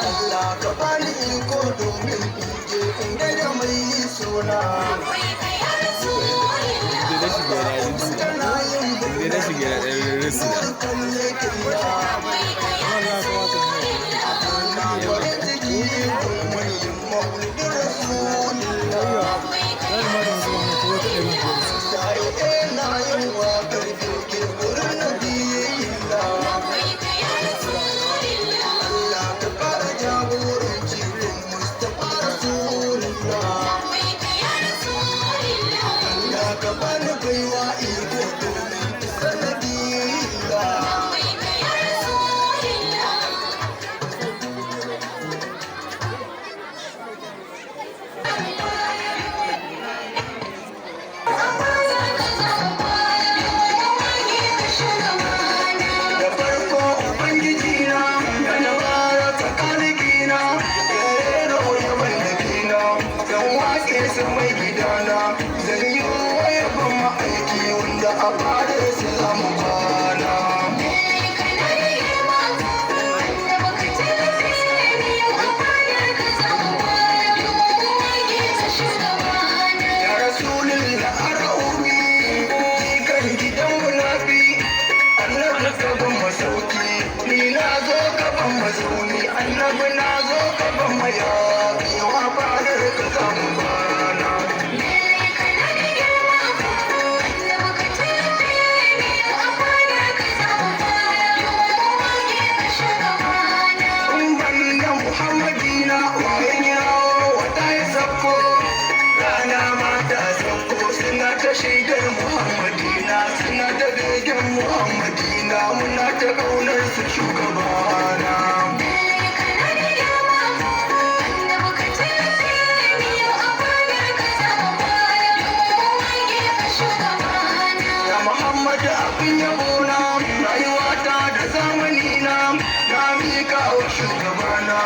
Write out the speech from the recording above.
Allah ka bani iko domin in je in gaida mai suna. Na shiga yana rinsu. Inda na shiga yana ɗan rinsu. Na farin ciki domin yin maulidin Rasulullah. Na yin waƙar bege gurin Nabiyillah. Allah ka ƙara jagoranci gun Mustapha Rasulullah. Allah ka bani baiwa iko domin isar Nabiyillah. Da farko Ubangiji na da na fara tsakalikina da rero ya mallakina dan wake su mai gidana, zan yi yabon ma'aiki wanda a fadar su za mu kwana. Ya Rasulullah ara'ubi, jikan gidan munafi, annabi ka ban masauki, ni na zo ka ban mazauni, annabi na zo ka ban mayafi, wa fadar ka za mu kwana. In banda Muhammadina wayan yawo wata ya sauko, rana ma ta sauko, suna ta shaidar Muhammadina, suna ta begen Muhammadina, muna ta ƙaunar su shugabana. Ya Muhammad abin yabona, rayuwata da zamanina, na miƙa wa shugabana.